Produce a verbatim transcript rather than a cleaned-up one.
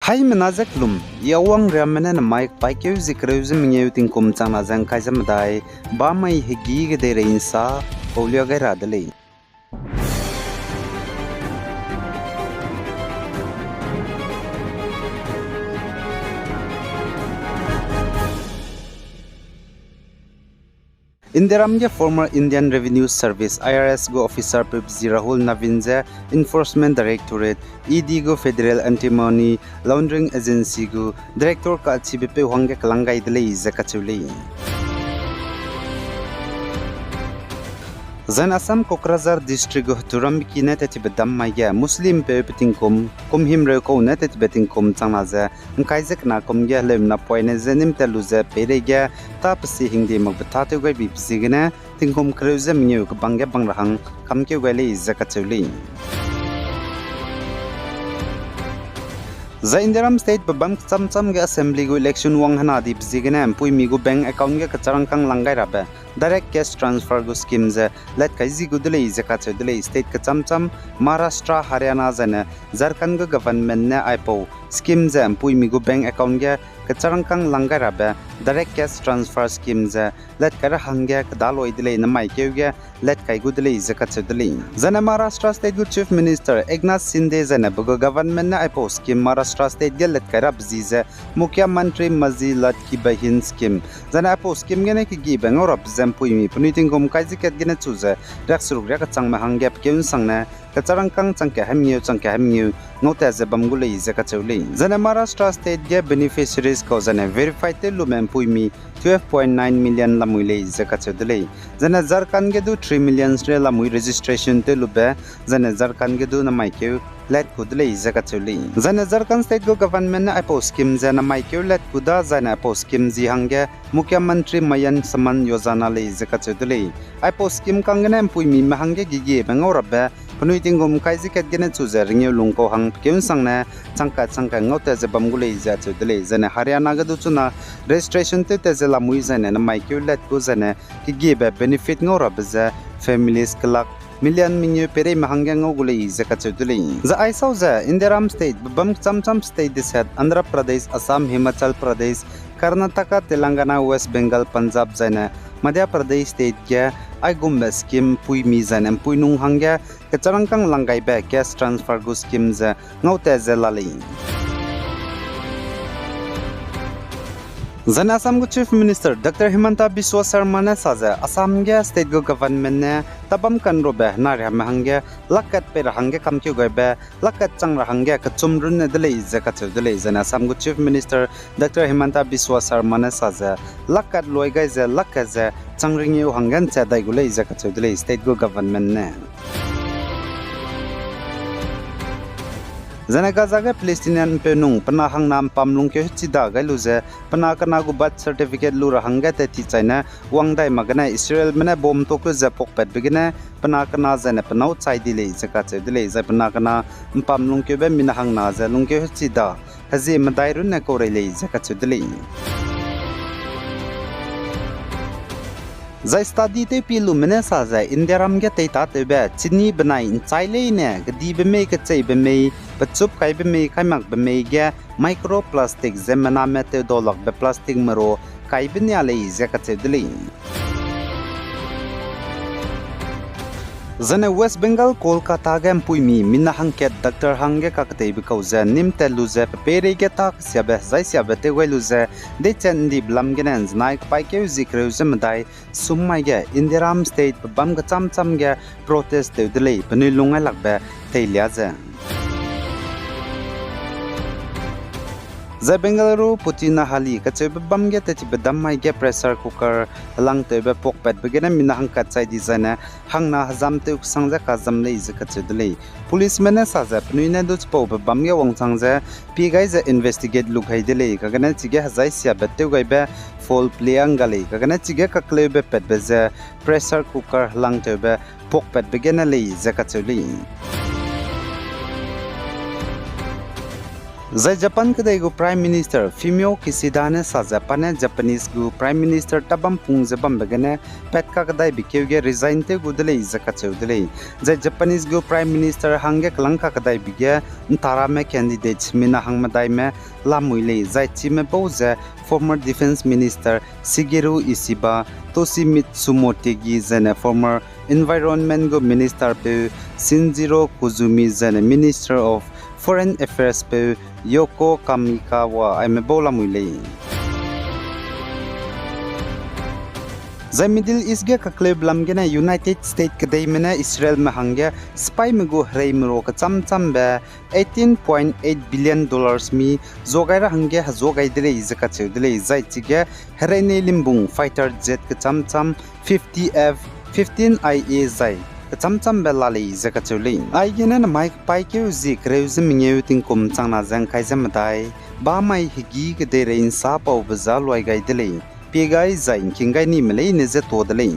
Haimena ze kelum, I Awang Riamme ne namai kepaîkeu zie kereu ze mengeu tingkum changna ze ngkai ze medai, bamai hegî kedeirei nsa paulia gai ra de lei. Indiaram ge former Indian Revenue Service, I R S gu officer pepzi Rahul Naveen ze Enforcement Directorate, E D gu Federal Anti-Money Laundering Agency gu director kachibe peu hangge kelang gai de lei ze kacheu lei. Zaine Assam Kokrajhar District gu Heturam beki ne tettibe dam mai ge Muslim peu pe tingkum, kum himreu kau ne tettibe tingkum changna ze ngkai ze kena kum ge heleumena poine ze nîm tat lu ze peireige ta pesi hingde makbe tâtew gai bibe ziegene tingkum kereu ze mengeu kebang ge bang ra hang kamkeu gai lei ze kacheu lei. Zai Indiaram State pebâm kechâm châm ge Assembly gu election wang hena dibe ziegene mpuimi gu bank account ge kecharangkâng lang gai rabe direct cash transfer gu scheme ze latkai zi gu de lei ze kacheu de lei. State kechâm châm Maharashtra, Haryana zaine Jharkhand gu government ne aipau scheme ze mpuimi gu bank account ge kecharangkâng lang gai rabe direct cash transfer scheme ze latkai ra hangge kedaloi de lei, namai keu ge latkai gu de lei ze kacheu de lei. Zaine Maharashtra State gu Chief Minister Eknath Shinde zaine pe gu government ne aipau scheme Maharashtra State ge latkai rabe zi ze Mukhyamantri Majhi Ladki Bahin Scheme. Zaine aipau scheme gene kegiebe ngau rabe ze mpuimi penui tingkum kai ze kat gene chu ze riakseruk riak kechangme hangge pekeu nsangne kecharangkâng changkat haimengeu changkat haimengeu ngau tat ze bam gu lei ze kacheu lei. Zaine Maharashtra State ge beneficiaries kau zaine verified tew lume mpuimi twelve point nine million lamui lei ze kacheu de lei. Zaine Jharkhand ge du three million re lamui registration tew lube, zaine Jharkhand ge du namai keu lat ku de lei ze kacheu lei. Zaine Jharkhand State gu government ne aipau scheme ze namai keu lat ku da zaine aipau scheme zi hangge Mukhyamantri Mayan Samman Yojana lei ze kacheu de lei. Aipau scheme kang gene mpuimime hangge gegiebe ngau rabe penui tingkum kai ze kat gene chu ze ringeu lungkau hang pekeu nsangne changkat changkat ngau tat ze bam gu lei ze acheu de lei. Zaine Haryana ge du chuna registration tew tat ze lamui zaine namai keu lat ku zaine kegiebe benefit ngau rabe ze families kelak million mengeu peireime hangge ngau gu lei ze kacheu de lei. Zai aisau ze Indiaram State pebâm kechâm châm state deset Andhra Pradesh, Assam, Himachal Pradesh, Karnataka, Telangana, West Bengal, Punjab zaine Madhya Pradesh State ge aigumbe scheme mpuimi zaine mpuinung hangge kecharangkâng lang gaibe cash transfer gu scheme ze ngau tat ze la lei. Zaine Assam gu Chief Minister Doctor Himanta Biswa Sarma ne sa ze Assam ge state gu government ne tabam kanrobe henariame hangge lakkat pei ra hangge kamkeu gaibe lakkat chang ra hangge kechum runne de lei ze kacheu de lei. Zaine Assam gu Chief Minister Doctor Himanta Biswa Sarma ne sa ze lakkat loi gai ze lakkat ze chang ringeu hangge nchat dai gu lei ze kacheu de lei state gu government ne. Zaine Gaza ge Palestinian ’mpeunung pe na hangna ’mpam lungkeu hechida gai lu ze, pe na kena gu birth certificate lu ra hangge tat ti chaine wang dai mak gene Israelme ne bomb tuakeu ze puakpatbe gene pe na kena zaine pe nâu chai di lei ze kacheu de lei, zai pe na kena ’mpam lungkeube mina hangna ze lungkeu hechida hezie medai runne kau rei lei ze kacheu de lei. Zai study tewpie lume ne sa ze Indiaram ge teitâtewbe chini benai ’nchai leine kedibe mei, kecheibe mei, pechup kaibe mei, kaimakbe mei ge microplastic ze mename tewdau lakbe plastic mero kaibe nia lei ze kacheu de lei. Zaine West Bengal, Kolkata ge ’mpuimi mina hangkat doctor hangge kaketeibe kau ze nîm tat lu ze pe peireige ta kesiabe hezaisiabe tew gai lu ze deichat ’ndibe lam gene ’nzenai kepaîkeu zie kereu ze medai sum mai ge Indiaram State pebâm kechâm châm ge protest tew de lei, penui lungngailakbe teilia ze. Zai Bengaluru Pothinahalli kacheube bam ge tettibe dam mai ge pressure cooker helangtewbe puakpatbe gene mina hangkat chai dizaine hangna hezam tew kesang ze kazam lei ze kacheu de lei. Policeme ne sa ze penui ne du chipaube bam ge wangchang ze pie gai ze investigate luk hei de lei, kagane chige hezaisiabe tew gaibe foul play â ngga lei, kagane chige kakleube patbe ze pressure cooker helangtewbe puakpatbe gene lei ze kacheu lei. Zai Japan kedei gu Prime Minister Fumio Kishida ne sa ze pa ne Japanese gu Prime Minister tabam pung ze bambe gene pat kakedaibe keu ge resign tew gu de lei ze kacheu de lei. Zai Japanese gu Prime Minister hangge kelâng kakedaibe ge ntarame candidates mina hangmedaime lamui lei, zai chime bau ze former Defence Minister Shigeru Ishiba, Toshimitsu Motegi zene former Environment gu Minister peu Shinjiro Koizumi zene Minister of Foreign Affairs peu Yoko Kamikawa aime bau lamui lei. Zai Middle East ge kakleube lam gene United States kedeime ne Israelme hangge sipaime gu hereime ru kechâm châmbe eighteen point eight billion dollars mi zuagai ra hangge hezuagai de lei ze kacheu de lei, zai chige hereine limbung fighter jet kechâm châm fifty F fifteen I A zai kechâm châmbe la lei ze kacheu lei. Aigene namai kepaîkeu zie kereu ze mengeu tingkum changna ze ngkai ze medai, bamai hegî kedeirei ’nsa paube za luai gai de lei, pie gai zai ’ngking gai nime leine je tuâ de lei.